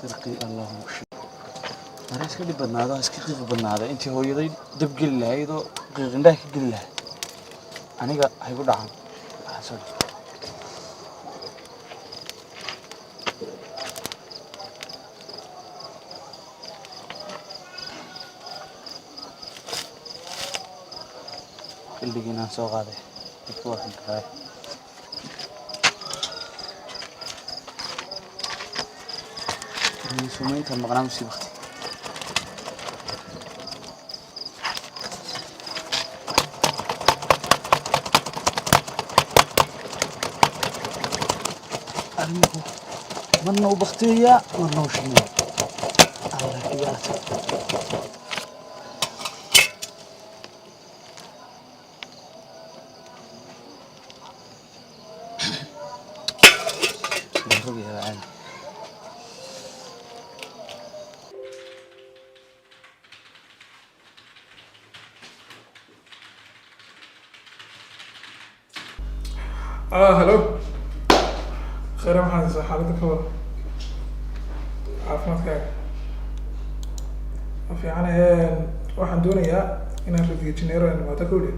Dirqii Allahu shid. Mara iska dhib badnaado, iska qiiq badnaado. Intii hooyaday dab geli lahayd oo qiiq indhaha ka geli lahayd. Aniga ha igu dhacaan. Waxaan soo dhig. Xilligiinaan soo qaaday. Dadka waa kan karay. Sumayntan maqnaa usii waqti. Arrinku marna u baktiyayaa, marna u shidmaya. Allah iyaata. Waan rogayaa caadi. Ah, hello. Khayr, maxaad haysaa? Xaaladda ka wada caafimaadkaaga ma fiican? Waxaan doonayaa inaan Rio de Janeiro imaado kowdhe.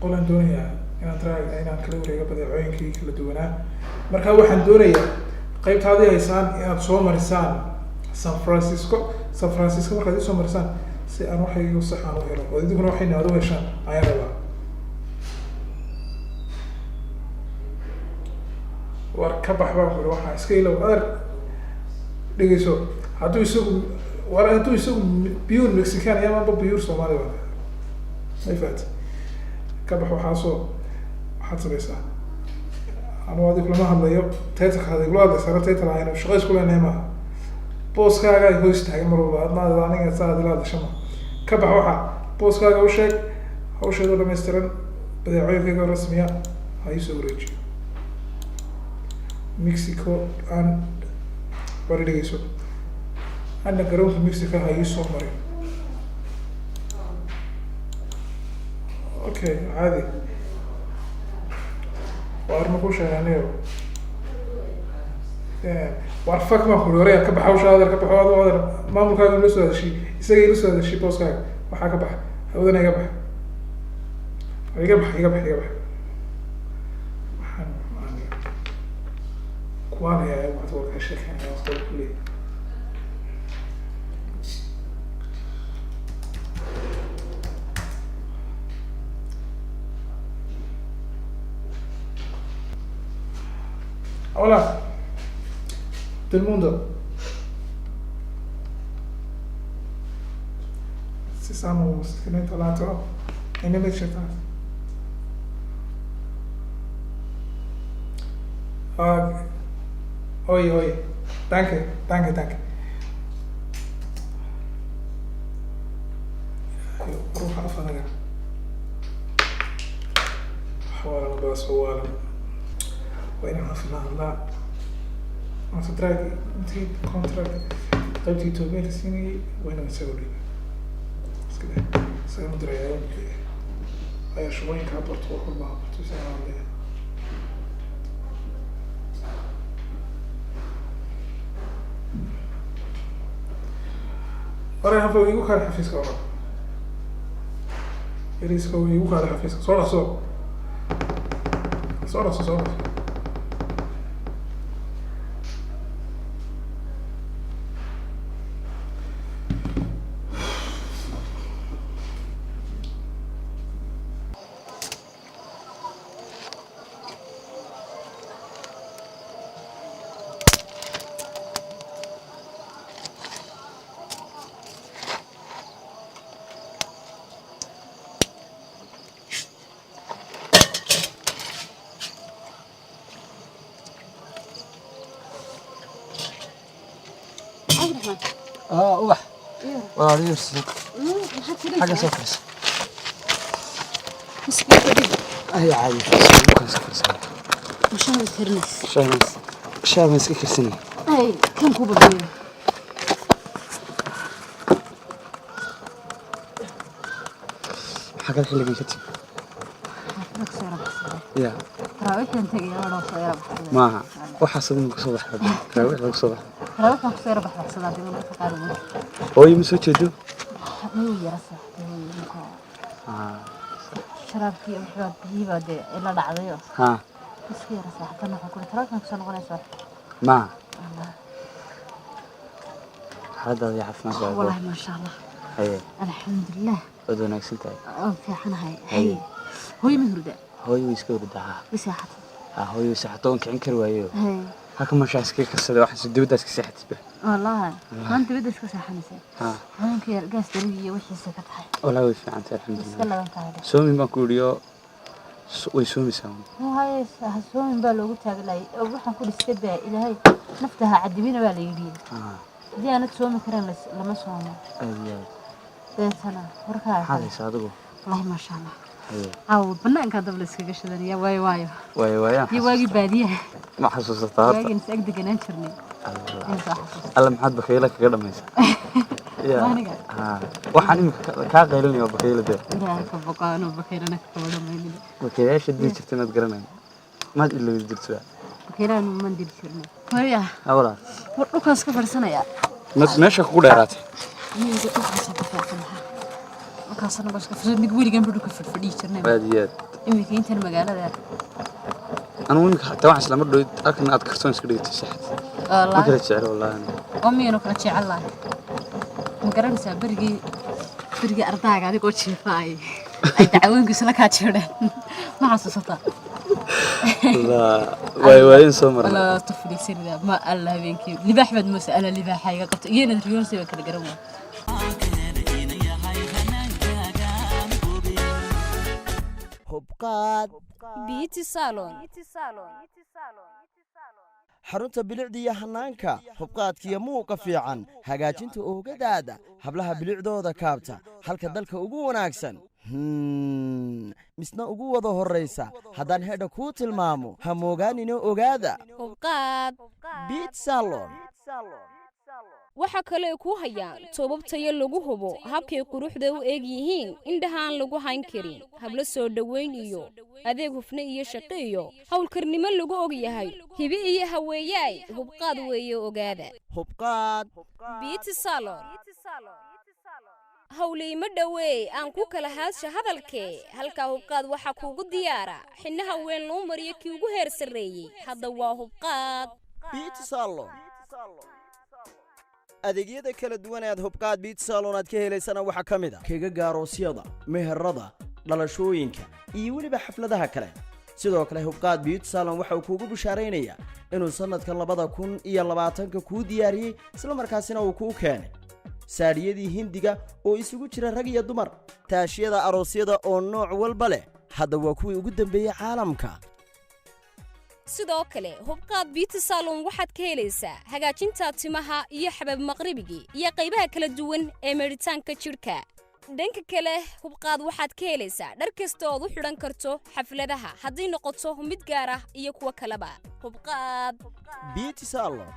Qolaan doonayaa inaan tra inaan kala wareego badeecooyinkii kala duwanaa. Marka waxaan doonayaa qaybtaadii haysaan inaad soo marisaan San Francisco. San Francisco markaad isoo marisaan, si aan waxaygu sax aan u helo oo idinkuna waxayna aad u heshaan ayaan rabaa. War ka bax baan kuri, waxaa iska ilow. Adeer, dhegeyso, hadduu isagu, war hadduu isagu pure Mexican iyo amaba pure Somali baan, may fahat? Ka bax waxaasoo. Waxaad samaysaa, anu adig kulama hadlayo, title-ka had igula hadlaysaana title aynu shaqo isku leenahay maaha. Booskaaga ay hoos taagan mar walba, adna aniga saa adila hadasha ma. Ka bax waxa, booskaaga u sheeg hawsheedu dhammaystiran, badeecooyinkayga rasmiya ha iisoo wareejiyo Mexico. Aan wara, dhegeyso, ana garoonka Mexico ha iisoo marin. Okay, caadi waa arrimo ku sheegay aniga. War fuck baan kuri, waraya, ka bax hawsha adeer, ka baxo. Adu adeer maamulkaaga ila soo hadashay, isaga ila soo hadashay, booskaaga waxaa ka bax, hawadana iga bax, iga bax, iga bax, iga bax. Waxaan aniga kuwaanayaa waxaad waa ka sheekeynaya waqtiga ku leeyahay. Hola, del mundo. Ci siamo l'altro e invece Ah, oi, oi. Danke, danke, danke. Ruuxa af anaga. Xawaalan baas xawaalan. Waa inaan caafimaad hadlaa. Contract intii contract qaybtii Ethiopia la siinayay waa inaan isaga dhiiba. Iska dah. Isaga u dirayaa imika. Ayaa shaqooyinka ha barto, wax walba ha barto, isaga aan leeyahay. Hore hafa igu kaali xafiiska oran. Yariiska igu kaali xafiiska. Soo dhaqso. Soo dhaqso, soo dhaqso. Cabdiraxmaan. Ah, Ubax. Iyo. Walaaliyo sidee? Maxaad Xagga tiraysaa? Soo fadhiisa. Miskiin fadhi. Ay, caadi fadhiisa, kan soo fadhiisa. Mashaha tirinays. Shaah baan iska karsanay. Ay, kan ku babiyo. Maxaa kale xilligan ka timi? Xaafadda soo yara baxsaday. Ya. Taraawiixdan tegaya, waa soo yara baxsaday. Maaha. Waxaas adin kusoo baxda, taraawiix lagu soo baxda. Taraawiix kusoo yara baxbaxsadaa dib marka qaar weyn. Hooyo ma soo jeedo? Miyuu yara seexday hooyo marka sharaabkii waxbaa biyihii baa dee ila dhacdayo. Iska yara seexatan, waxaan kuri taraawiix kusoo noqonaysaa. Ma xaaladaada iyo caafimaadkaaga? Wallahi maasha Allah. Haye. Alxamdulilah. Waad wanaagsan tahay. Waan fiicanahay. Haye, hooyo ma hurda? Hooyo way iska hurdaa, ha. Ma seexatay? Ha, hooyo way seexato, waan kicin kari waayo. Haye. Halka mashaa iskaga karsaday, waxaan dibadda iska seexatay. Wallahi maan dibadda iska seexanaysa? Ha. Xanuunka yar gaas darigi iyo wixiisa ka tahay. Walaa way fiican tahay. Iska Alxamdulilah. laban tahay. Soomin baan ku idhiyo, way soomaysaa. Haye, ha soomin baa loogu taagalayay oo waxaan ku iska daa, Ilaahay nafta ha cadibina baa la yidhi. Haddii aanad soomi karin lama soomo. Aad iyo aad. Deetana warkaa. Maxaad haysaa adigu? Wallahi maasha Allah. Haye. Caawa banaankaa dab la iskaga shidanaya, waayo waayo. Waayo waayaan. Iyo waagii baadiyaha. Ma xasuusataa horta? Waagii is ag deganaan jirnay. Allah. In soo xasuusta. Alla, maxaad bakayla kaga dhamaysaa? Ya. Aniga? Ha, waxaan imika kaa qaylinaya waa bakayla dee. Ilaahay ka boqo, anuu bakaylana kama dhamaynin. Bakaylayaasha dili jirtay maad garanayn, maad iloobi jirtaa. Bakaylaanu man dili jirnay hooya. Ha, walaal. War dhulkaas ka fadhiisanaya. Mad meesha kugu dheeraatay. Miyiga dhulkaasa ku fiican lahaa, dhulkaasna baa iska fadhiisan nig weligan ba dhulka fadhfadhiyi jirnay. Aad iyo aad. Iminka intan magaalada. Anigu imika xataa waxaan isla mar dhow halkan aad kartoon iska dhigatay seexad ma Wallaahi. kala jecel wallaahi. Oo miyaynu kala jecel lahay? Ma garanaysaa berigii ardaaga adigoo jiifa ay dacwooyinku isla kaa jeedheen? Ma xasuusataa? Allah, waay waayin soo marnay. Wala tufliisanida ma alla habeenkii libaax baad moosa, alla libaaxa iga qabto iyo inaad riyoonsi baa kala garan waa. Hubqaad. Beauty salon. Xarunta bilicda iyo hanaanka hubqaadkiyo muuqa fiican, hagaajinta oogadaada, hablaha bilicdooda kaabta, halka dalka ugu wanaagsan, misna ugu wada horraysa haddaan hedha kuu tilmaamo, ha moogaanina, ogaada. Hubqaad. Beauty salon. Waxaa kale ay kuu hayaan toobab tayo lagu hubo, habkay quruxda u eeg yihiin indhahaan lagu hayn karin, hablo soo dhoweyn iyo adeeg hufne iyo shaqo iyo howlkarnimo lagu og yahay, hibi iyo haweeyaay, Hubqaad weeye, ogaada. Hubqaad. Beauty salon. Howliima dhoweey aan ku kala haadsha hadalkee, halkaa Hubqaad waxaa kuugu diyaara xinnaha weyn loo mariyo kii ugu heer sarreeyey. Hadda waa Hubqaad. Beauty salon. Adeegyada kala duwan ee aad Hubqaad Beauty Salon aad ka helaysana waxaa ka mid ah kaga gaaroosyada, meherada, dhalashooyinka iyo weliba xafladaha kale. Sidoo kale Hubqaad Beauty Salon waxa uu kuugu bishaaraynayaa inuu sanadka 2020-ka kuu diyaariyey, islamarkaasina uu kuu keenay saadhiyadii Hindiga oo isugu jira rag iyo dumar, taashiyada aroosyada oo nooc walba leh, hadda waa kuwii ugu dambeeyey caalamka. Sidoo kale Hubqaad Beauty Salon waxaad ka helaysaa hagaajinta timaha iyo xabab maqribigii iyo qaybaha kala duwan ee meedhitaanka jidhka. Dhanka kale Hubqaad waxaad ka helaysaa dhar kasta ood u xidhan karto xafladaha, hadday noqoto mid gaar ah iyo kuwo kaleba. Hubqaad Beauty Salon.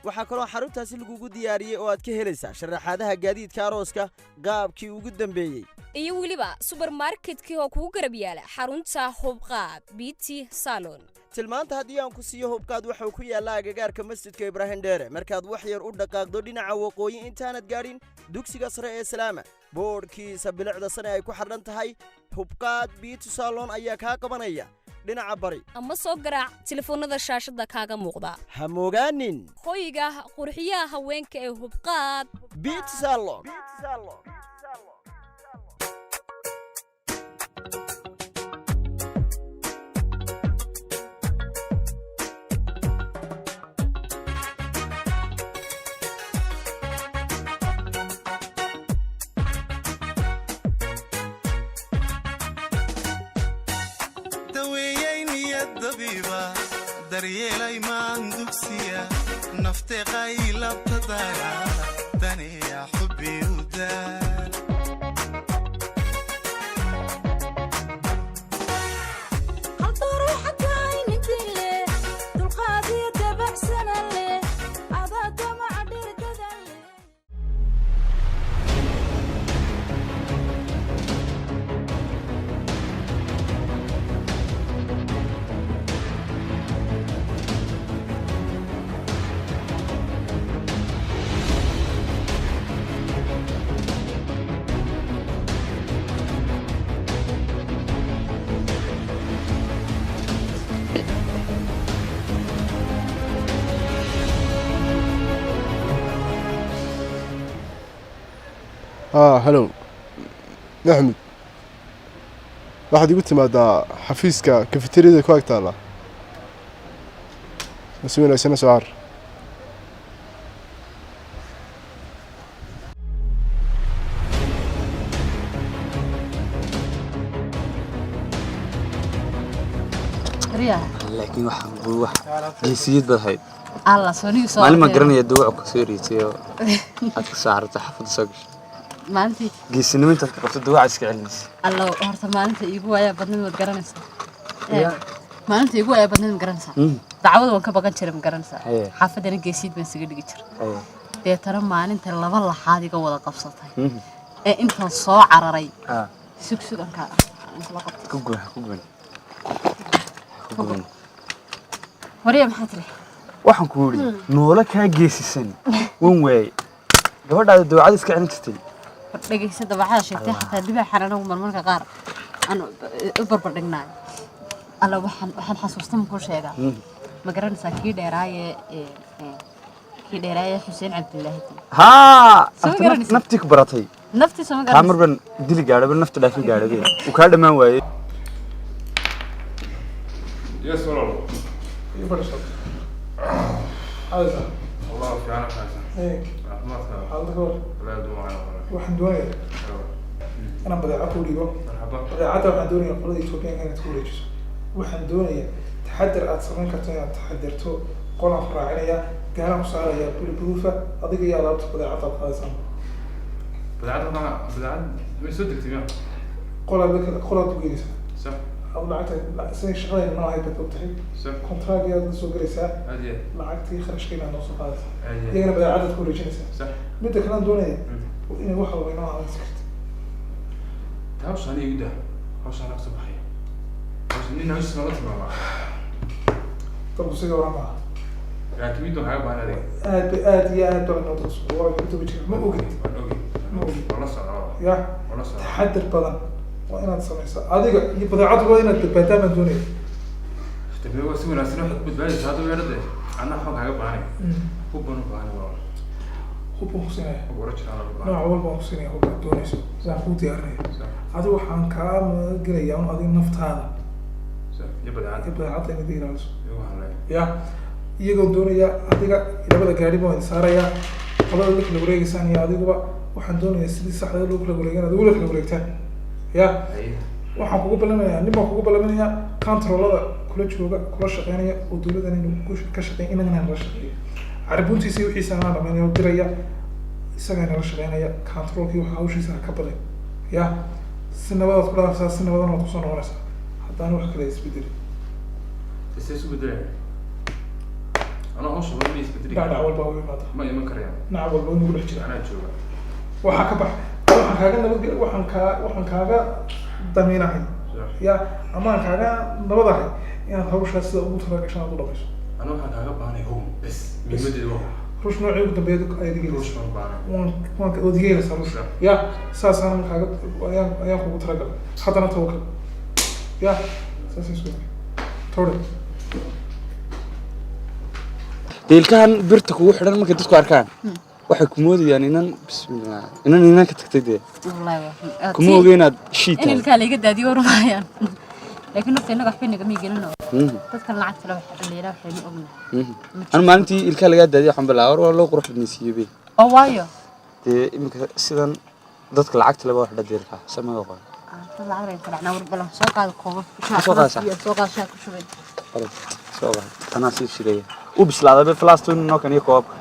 Waxaa kaloo xaruntaasi lagugu diyaariyey oo aad ka helaysaa sharaxaadaha gaadiidka arooska qaabkii ugu dambeeyey. Iyo weliba subarmarketkii oo kugu garab yaala xarunta Hubqaad Beauty Salon. Tilmaanta haddii aan ku siiyo, Hubqaad waxuu ku yaallaa agagaarka Masjidka Ibraahim Dheere, markaad wax yar u dhaqaaqdo dhinaca waqooyi intaanad gaadhin dugsiga sare ee Salaama, boodhkiisa bilicda sane ay ku xardhan tahay Hubqaad Beauty Salon ayaa kaa qabanaya dhinaca bari. Ama soo garaac telefoonnada shaashadda kaaga muuqda. Ha moogaanin. Hoyga qurxiyaha haweenka ee Hubqaad Beauty Salon. Daweeyey niyad dabiiba, daryeelay maan dugsiya, nafteeqay labta dagaala, daniya xubbi u daal. Dulqaadiyo dabacsanan leh, adaa damaca dhirgadan leh. Haa, hello Maxamed, waxaad igu timaadaa xafiiska kafeteriyada ku ag taalla. Si wanaagsana soo car. Riyaa. Laakiin waxaan buu wax geesiyad baad hayd. Alla soonigu soo Maalin ma arkay. garanaya dawacu ka soo riitay oo aad ka soo carartay xaafadda soo gashay. Maalintii Geesinimo intaad ka qabto dawaca iska celinaysa. Alla, horta maalinta iigu waayaa badnayd waad garanaysaa. Ya. Maalinta iigu waayaa badnayd ma garanaysaa? Dacwada waan ka baqan jiray, ma garanaysaa? Haye. Xaafaddana geesiid baan isaga dhigi jiray. Haye. Deetana maalinta laba laxaad iga wada qabsatay ee intaan soo cararay, sug sug, aan kaa aan kula qabtay. Ku guban, ku guban, ku guban. Wariya, maxaa tiri? Waxaan ku yidhi noole kaa geesisan wan waayey, gabadhaada dawacada iska celin jirtay. War dhegeysa, dabacadaa sheegtay xataa libaaxan anagu marmarka qaar aan u barbar dhignaayo. Alla, waxaan xasuusta makuu sheegaa? Ma garanaysaa kii dheeraaye kii dheeraaye Xuseen Cabdilaahi? Haa. Soo Horta garanaysa. Naftii ku baratay. Naftiisa ma Kaa garanaysaa? mar baan dili gaadhaba, nafta dhaafin gaadhabe, uu kaa dhammaan waayey. Yes, walaal. Ii fadhiiso. Caadaysaa. Wallah, fiican xaasan. Ee, Caafimaadka. Xaaladda ka war? Walaal dumaan walaal. Waxaan doonayaa inaan badeeco ku dhigo. Marxaba. Badeecadda waxaan doonayaa qolada Ethiopianka inaad ku wareejiso. Waxaan doonayaa taxadar aad samayn karto inaad taxadarto. Qolaan ku raacinaya, gaaraan ku saaraya bulletproofa, adiga iyo alaabta badeecadda aad qaadaysaan. Badeecad ma badeecad way soo degtay miya? Qolaad la kala qolaad u geynaysaa. Sax. Adu lacagta siday shaqadayna noo ahayd baad ogtahay. Sax. Contract ayaad la soo gelaysaa. Aad iyo aad. Lacagtii kharashka inaad noo soo qaadaysaa. Aad iyo aad. Iyagana badeecadaad ku wareejinaysaa. Sax. Midda kale aan doonaya inay wax walba inoo ahaan karto. Hawsha aniga igu daa. Hawsha anaga soo baxaya. Hawsha nin hawsha lama tilmaamaa. Dalku siga waran maaha. Laakiin mid waxaa baahan adiga. Aad ba aad iyo aad baa inoo dalsu waa lagu daba jira, ma ogid. Waan ogi. Ma ogid. Waan la socdaa. Ya. Waan la socdaa. Taxadar badan waa inaad samaysaa, adiga iyo badeecadu waa inaad badbaadaan baan doonaya. Tabii, waa si wanaagsan waxaad ku badbaadaysaa hadda weerarde. Anna waxaan kaaga baahanay. Hub baan u baahanay, walaal. Hub baan ku siinaya. Hub original baan u baahanay. Nooc walba waan ku siinaya, hub aad doonayso waan kuu diyaarinaya. Adiga waxaan kaa magan un adiga naftaada. Sax. Iyo badeecada. Iyo badeecadda inaad ilaaliso. Igu hadlay. Ya, iyagoo doonaya adiga labada gaari baan idin saarayaa, qolada la kala wareegeysaan iyo adiguba. Waxaan doonayaa sidii saxda loo kala wareegan aad ugula kala wareegtaan. Ya, waxaan kugu balamayaa, nin baan kugu balaminayaa controlada kula jooga, kula shaqeynaya oo dowladdan inuu ku ka shaqeyn, inagana nala shaqeeyo. Carbuntiisa iyo wixiisa anaa dhamaynaya oo diraya, isagaa nala shaqeynaya. Controlkii waxa hawshiisa ha ka badan. Ya, si nabadaad ku dhaafaysaa, si nabadana waad kusoo noqonaysaa haddaan wax kale isbedelin. Isee isu bedelaya? Anaa hawsha wala ma isbedeli. Dhacdhac walba u imaada. Ma iman karayaan. Dhinac walba inagu dhex jira. Anaa jooga. Waxaa ka bax, waxaan kaaga nabadgel, waxaan kaaga damiinahay ya, ama aan kaaga nabadahay inaad hawshaas sida ugu talagashan aad u dhamayso. Anaa waxaan kaaga baahanay hub bes. Muhiimadeedu waa Ruush noocii ugu dambeeya ayaad iga Ruush baan u baahanay. Waan waad iga helaysaa ruush. Ya, saasaan kaaga ayaan kugu talagalay. Haddana tawakal. Ya, saas isku tawre. Dee ilkahan birta kugu xidhan markay dadku arkaan waxay ku moodayaan inan, bismillah, inan ka tagtay dee. Wallaahi waa Kuma oga inaad shii in tahay. ilkaa laiga daadiyo war maayaan, laakiin horta innaga waxba nagama gelino. Dadkan lacagta le waxa la yidhaha waxaynu ognahay. Anu maalintii ilkaha lagaa daadiyo waxaan bilaabay, war waa loo qurux badnaysiiyey be. Oo waayo? Dee iminka sidan dadka lacagta leba wax dhadda ilkaha samada qor. Dad lacag laga kalacnaa. War balan soo qaado koobab. Soo qaadaysaa? Soo qaad, shaah ku shubay. Qalad soo qaad, tanaa sii shidaya uu bislaaday be, flaastun inoo kan iyo koobabka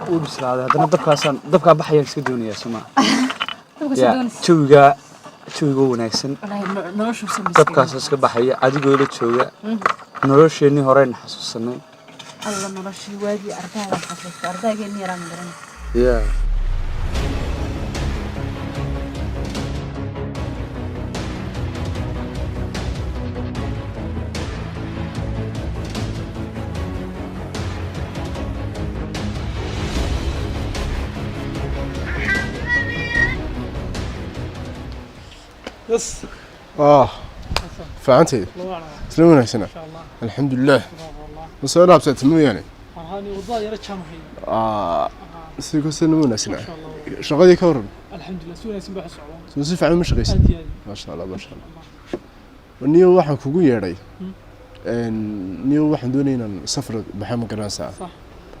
uu bislaaday. Haddana dabkaasaan dabkaa baxayaan iska doonayaa soma. Dabka Ya, soo doonaysa. Jawiga wanaagsan. Wallaahi noloshu samaysay. Dabkaas iska baxaya adigoo la jooga, nolosheenii horeyna xasuusanay. Alla, noloshii waagii ardayda xasuusta, ardaygeeni yaraa, ma garanaysa? Ya. Yes. Ah, fiicantay. Isla wanaagsana. Alxamdulilah. Ma soo laabsatay mooyaane? Waxaan wadada yara jaamahay. Ah. Sidii kastana wanaagsanaa. Shaqadii ka waran? Alxamdulilah, si wanaagsan baa u socdaa. Soo si fiican uma shaqaysid? Aad iyo aad. Maasha Allah, maasha Allah. Niyo waxaan kugu yeedhay, niyo waxaan doonaya inaan safar baxo, ma garanaysaa? Sax.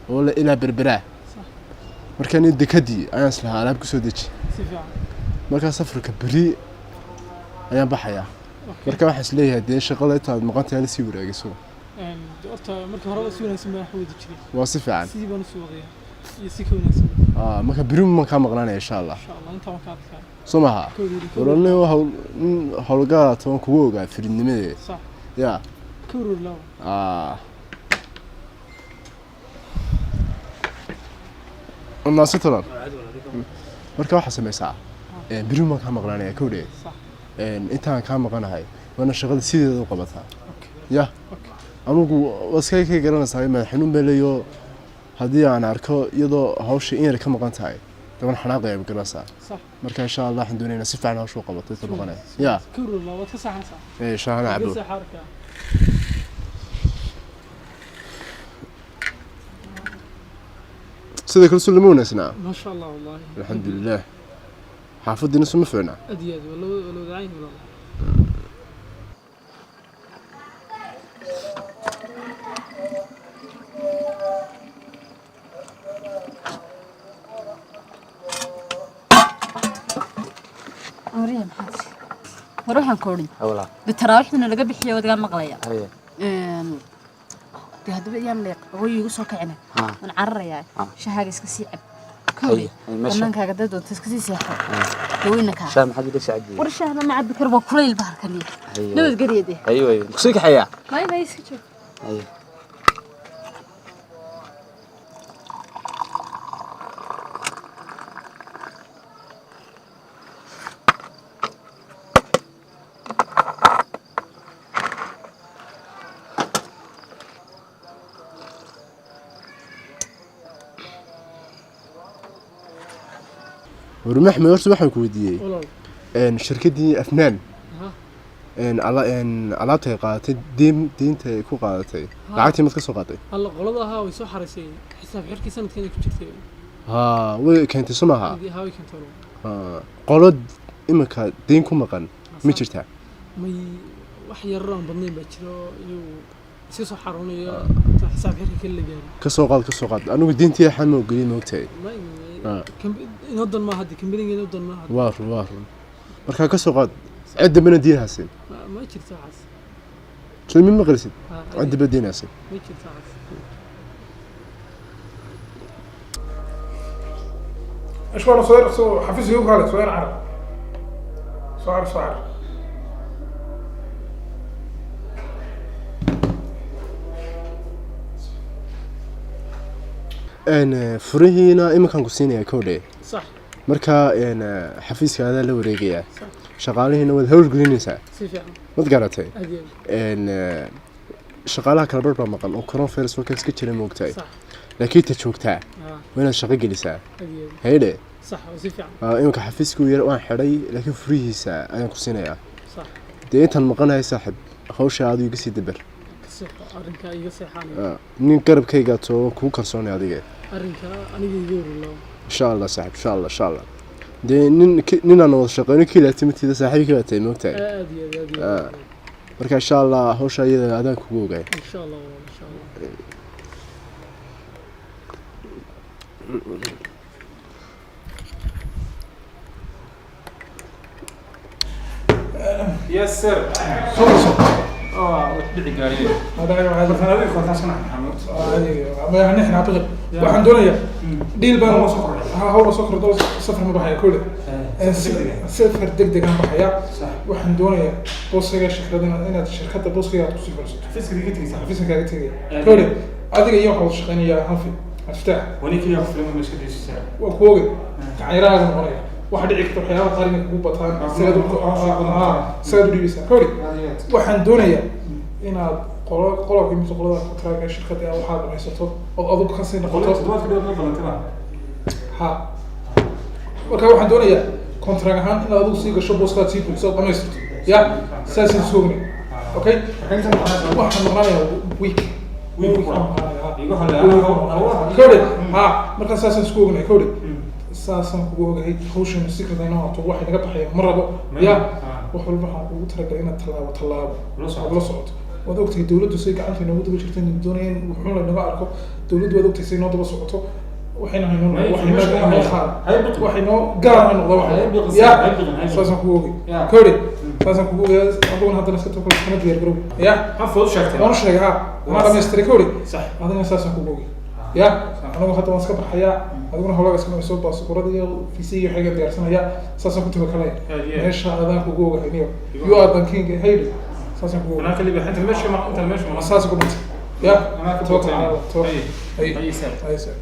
Oo la ilaa Berberaa. Sax. Marka nin dekadii ayaan islahaa alaab kusoo deji. Si fiican. Markaa safarka beri ayaan baxayaa. Marka waxaan isleeyahay dee shaqada intaad maqan tahay la sii wareegayso. Dee horta marka horeba si wanaagsan baan wax u wadi jiray. Waa si fiican. Sidii baan usii wadayaa iyo si ka wanaagsan. Ah, marka beri maan kaa maqnaanaya insha Allah. Insha Allah intaa waan ka adkaa. Soo maha? Ka wareeri, ka wareeri. Warani hawl nin howlgala toban kugu ogaa firidnimadee. Sax. Ya. Ka wareeri laba. Ah. Naasitalan. Marka waxaa samaysaa, beri maan kaa maqnaanaya kowdhe. Sax. Intaan kaa maqanahay waana shaqada sideeda u qabataa. Ya. Anugu waa iska ka garanaysaa, madax xanuun baa leeyo haddii aan arko iyadoo hawsha in yar ka maqan tahay daban xanaaqaya, ma garanaysaa? Sax. Marka insha Allah waxaan doonaynaa si fiican hawsha u qabato inta maqanaya. Ya. Ka wareeri laba, waad ka saxanaysaa. Ee shaahana Iga cabo. seexa arkaa. Sida kale soo lama wanaagsanaa. Maasha Allah wallahi. Alxamdulilah. Xaafadiina suma fiicna. Aad iyo aad, waa la wadacan yahay walaal. Awriya, maxaad tiri? War waxaan ku odhan Hawlaa. de taraawiixdana laga bixiyo wadagaa maqlaya. Haye. De haddaba iyaan leeq hooyo igu soo kicina. Ha. Waan cararayaa. Ha. Shahaaga iska sii cab. Haye, Kowdhe, haye, meesha. bannaankaaga dad doonta iska sii seexo. Daweyna kaa. Shaah maxaad ila sacadiyey? War shahna ma cabbi karo, waa kulayl bahalkan iyo. Haye. Nabadgelya dee. Haye waay. Kusii kaxeeyaa. May may, iska joog. Haye. War Maxmed, horta waxaan ku weydiiyey. Walaal. Shirkaddii Afnaan. Aha. Alaabta ay qaadatay, deyn deynta ay ku qaadatay. Ha. Lacagtii mad ka soo qaaday? Alla qolada ahaa way soo xaraysay, xisaab xirkii sanadkan ay ku jirtay. Haa, way keentay soo maaha? Haa, way keentay walaal. Haa, qolo iminka deyn ku maqan ma jirtaa? May, wax yaroo aan badnayn baa jiro iyagu iska soo xaroonayo inta xisaab xirka kale la gaarin. Ka soo qaad, ka soo qaad. Anigu deyntii waxaan ma ogolin, ma ogtahay. May. Haa. Inoo dan maaha hadda kambaniga, inoo dan maaha hadda. Waa run, waa run. Markaa ka soo qaad, cid dambena diin hasin. Ma jirto waxaas. Soo ma maqlisid? Haa. Cid dambe diin hasin. Ma jirto waxaas. ايش ورا صغير سو حفيز يوك على صغير عرب صغير صغير. Furihiina iminkaan ku siinayaa kowdhe. Sax. Marka xafiiska adaa la wareegayaa. Sax. Shaqaalihiina waad howlgelinaysaa. Si fiican. Mad garatay? Aad iyo aad. Shaqaalaha kala bar baa maqan oo coronavirus warkaas ka jira, ma ogtahay? Sax. Laakiin ta joogtaa Ah. waa inaad shaqo gelisaa. Aad iyo aad. Haydhe. Sax, oo si fiican. Ah, iminka xafiiska yar waan xidhay, laakiin furihiisa ayaan ku siinayaa. Sax. Dee intaan maqanahay saaxib, hawsha aad iga sii dabar. Ka seexo arrinka, iga seexaanaya. Ah, nin garabkayga too kugu kalsoonay adiga. Arrinka aniga iga wareeri. Insha Allah saaxib, insha Allah, insha Allah. Dee nin ninaan wada shaqeyno kiila timatiida saaxiibkii baa tahay, ma ogtahay? Aad iyo aad, aad iyo aad. Ah, marka insha Allah hawsha iyada adaan kugu ogaay. Insha Allah walaal, insha Allah. Yes sir. Soo soo. Oh, dhici gaariye. Waxaan doonayaa dhiil baan ha hawla soo kordho, safar ma baxaya kule, safar degdeg aan baxaya. Waxaan doonayaa booskayga shirkadda inaad shirkadda booskayga aad kusii fadhiisato. Xafiiska kaaga tegaya kule adiga iyo waxaa wada shaqeynayaa Hanfi Abdifataax. Waa ku ogay gacanyarahaaga noqonaya. Waxa dhici karta waxyaabaha qaar inay kugu bataan, sidaad u dhiibaysaa kole. Waxaan doonayaa inaad qolo qolobka mid qolada kontraaga shirkadda aad waxaad dhamaysato ood adigu kasii noqoto. Ha, marka waxaan doonayaa kontraag ahaan inaad adigu sii gasho booskaad sii buuxiso ood dhamaystirto. Ya saasaan soognay. Okay, waxaan maqnaanayaa week. Wiil Wiil kaa maqnaanaya. Igu xalay. Kowdhe, ha, markaa saasaan isku ognahay, kowdhe, saasaan kugu ogahay. Hawshana si kada inoo haato, waxay naga baxaya ma rabo. Ya, wax walba waxaan kugu talagalay inaad tallaabo tallaabo La socoto. aad la socoto. Waad ogtahay dawladdu say gacanta inoogu daba jirta, inay doonayeen wuxuun laynaga arko. Dawladdu waad ogtahay say inoo daba socoto. Waxayna haynoo May- waxay noo may- qaad hay biqin. waxay noo gaar ha noqdo wax. Hay biqin, ya hay biqin, hay biqin. Saasaan kugu ogay. Ya. Kowdhe, saasaan kugu ogay. Adiguna haddana iska tawakkal, iskana diyaar garow. Ya, Maxaa food u sheegtay? Waan u sheegay, ha, waan dhamaystiray. Kowdhe, Sax. adigana saasaan kugu ogay. Ya, anigu hadda waan iska baxayaa, adiguna hawlaga iska dhamayso, baasaboorada iyo fiisa iyo waxayga diyaarsanaya. Saasaan ku tawakalaya. Aad iyo aad. Meesha adaan kugu ogahay niyo, you are the king. Haydi, saasaan kugu Anaa ogahay. kaliya inta meesha ma inta meesha ma Saas ku dhintay. Ya, Anaa ka tawakkal baqayn. cala Allah, tawakkal. Ay. Ay. Ay, sir. Ay, sir.